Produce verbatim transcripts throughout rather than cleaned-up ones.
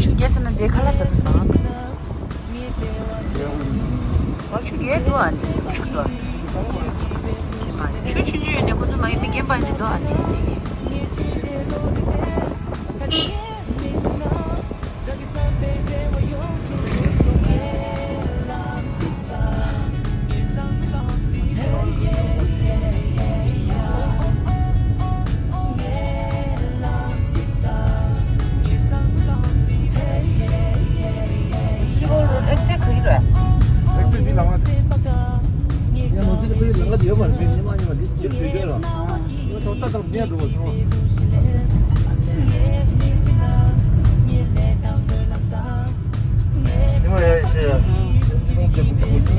ཆུ་རྒྱས་ཟེར་ན་འདི་ཁ་ལག་ཟ་ས་ཟ། ཨ་ཆུ་རྒྱས་འདུག་ཨ་ནི་ཆུ་འདུག་ཆུ་ཆུང་ཆུང་ཡོད་ནས་ཁོ་ཚོ་མ་ཡིན་མི་རྒན་པ་ནི་འདུག་ཨ་ནི་དེ་གི། ཉི་མ་ཡ་ཤེ་ཡ། ཉི་མ་ཡ་ཤེ་ཡ།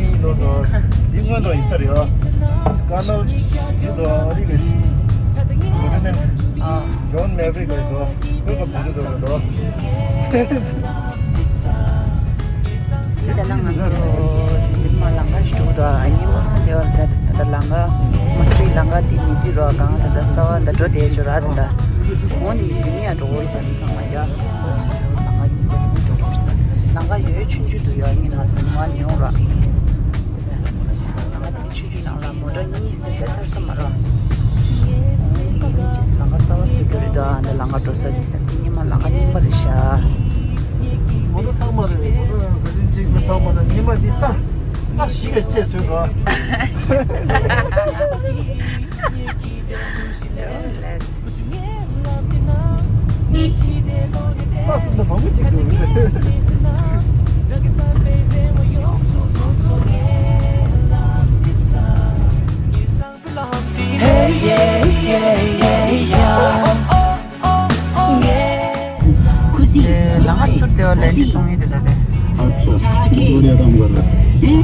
ཉི་མ་ཡ་ཤེ་ཡ། ཉི་མ་ཡ་ཤེ་ཡ། ཉི་མ་ཡ་ཤེ་ཡ། ཉི་མ་ཡ་ཤེ་ཡ། ཨ། ཇོན་མེ་བྷི་རིག་ལ་ཞོག་ཁོས་ཀ་བུ་ཆུ་དོར་རེད་དོ། ཡིན་ད་ན་ང་ཚོ་ཉི་མ་ལང་ཀ་ཞིག་འགྲོ་འདུག་ཉི་མ་དེ་བ་ད་ད་ལང་ཀ་མ་སུ་རི་ལང་ཀ་དེ་མི་དེ་རོ་གང་ད་ད་ས་བ་ད་འགྲོ་དེ་ཅོ་ར་རེད་ད། འོ་ནི་མི་དེ་ནི་ཡང་འགྲོ་བོར་ས་ནི་ཚང་མ་ཡ། ལང་ཀ་ཉི་མ་དེ་ནི་འགྲོ་བོར་ས། ལང་ཀ་ཡོད་ཆུང་ཆུང་དུ་ཡོད་ཉི་མ་ཚོ་ཉི་མ་ནི་ཡོང་ར། ལང་ཀ་དེ་ཆུང་ཆུང་ནང་ལ་མོ་ཊ་གཉིས་ཟེར་ཏེ་ཐར་ས་མ་རེད། འོ་དེ་གི་ནི་ཅི་ཟེར་ལང་ཀ་གསར་བ་བཟོ་རྒྱུ་རེད་ད། འདི་ལང་ཀ་འགྲོ་ས་རེད་ད། འདི་ཉི་མ་ལང་ཀ་རྙིང་པ་རེད་ཤག་མོ་ཊ་ཚང་མ་རེད། མོ་ཊ་ག་རེ་གཅིག་པུ་ཚང་མ་ལ་ཉི་མ་འདི་ལྟ་ལྟ་ཞིག་ག་ཚད་བཟོས་འགྲོ། ལས། ལྟ་སོང་ད་མང་པོ་ཅིག་འགྲོ་རེད། ཁུ་སིམ། ཨེ། ལང་ཀ་སུར་དེ་བ་ལན་དེ་སོང་ཡོད་དེ་ད་དེ། अच्छा, बढ़िया काम कर रहे हैं। हैं?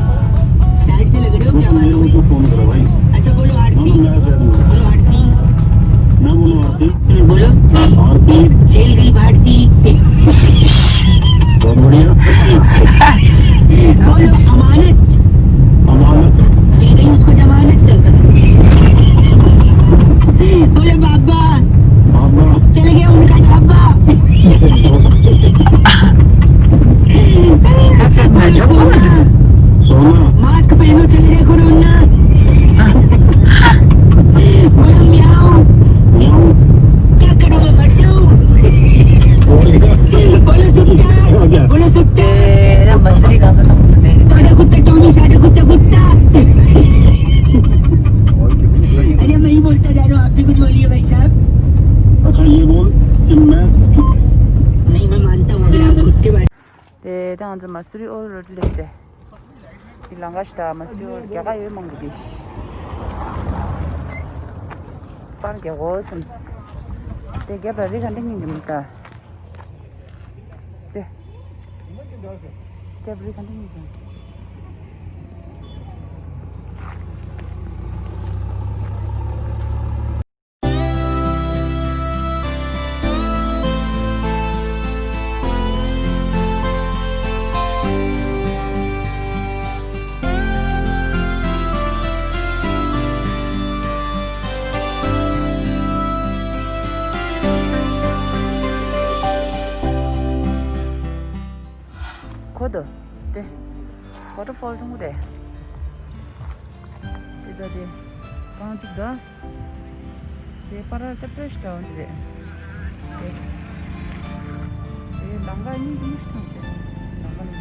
साइड से लग रहे हो क्या मालूम? मैंने तो फोन करा भाई। अच्छा, बोलो आरती। हाँ, मैं कह दूंगा। बोलो आरती। मैं बोलूँ आरती? बोलो। आरती। जेल गई भारती। बहुत बढ़िया। बोलो अमानत। अमानत। मिल गई उसको जमानत। बोलो बाबा। बाबा। चले गए उनका ढाबा। Efendim, çok zorladı. सोना। मास्क पहनो, चेहरे को ढूंढना। बोलो म्याऊ। म्याऊ। क्या करूँ मैं, मर जाऊँ? बोलो सुट्टा। क्या हो गया? बोलो सुट्टा। तेरा मसूरी गांव से तो मुक्त थे। साढ़े कुत्ता टॉमी, साढ़े कुत्ता कुत्ता। अरे मैं ही बोलता जा रहा हूँ, आप भी कुछ बोलिए भाई साहब। अच्छा ये बोल कि मैं नहीं, मैं मानता हूँ अगर आप खुद के बारे དེ་ད་ང་ཚོ་མ་སུ་རི་ཨོལ་རོ་ཌི་སླེབས་ཏེ། འདི་ལང་ཀ་ཞིག་ད་མ་སུ་རི་ཨོལ་རྒྱ་གར་ཡོད་མང་གི་དེ། པར་རྒྱག་དགོས་བསམས། དེ་རྒྱབ་ལ་རི་ག་འདྲ་སྙིང་གི་མི་ལྟ། དེ། རྒྱབ་རི་ག་འདྲ་སྙིང་གི། ཁོ་དོ། དེ། ཝ་ཊར་ཕོལ་ཆུང་ངུ་དེ། དེ་ད་དེ། རྐང་གཅིག་ད། དེ་པར་ཏ་ཏྲེ་ཤི་ཏའོན་དེ་རེད། དེ། དེ་ལང་ཀ་གཉིས་ཀྱི་མི་ཤི་ཐང་དེ། ལང་ཀ་ནི།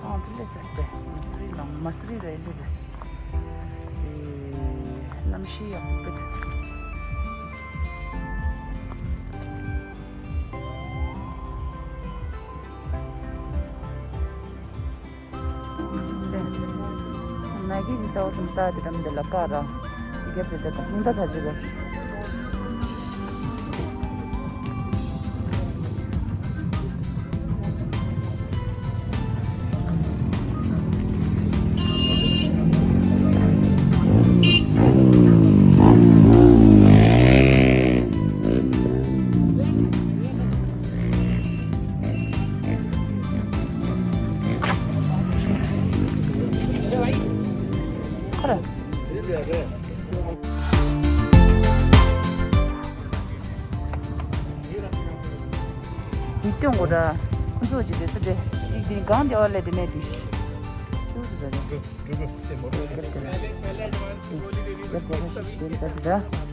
ཨང་ཚུ་ལེ་སེ་སྟེ། མ་སུ་རི་ལང་མ་སུ་རི་རེད་ལེ་སེ། དེ། གནམ་གཤིས་ཡག་པོ་འདུག་མ་གི་ཟི་ས་བ་སམ་ས་དེ་དམ་དེ་ལ་ཀ་ར། དེ་ག་བེ་དེ་དང་ཧུང་ད་ཐ་ཅི་ག་ཁོ་ར། སྟོན་དགོས་འདྲ། ཁོ་ཚོ་ཅི་རེད་ཟེར་ཏེ། ཡིག་དེ་གང་བདེ་བ་ལས་དེ་མེད་དུས། ཤུགས་ཟེར་རེད། རྒྱབ་དེ་ལ། རྒྱབ་དེ་ལ་ཤིག་ཤིག་ཟེར་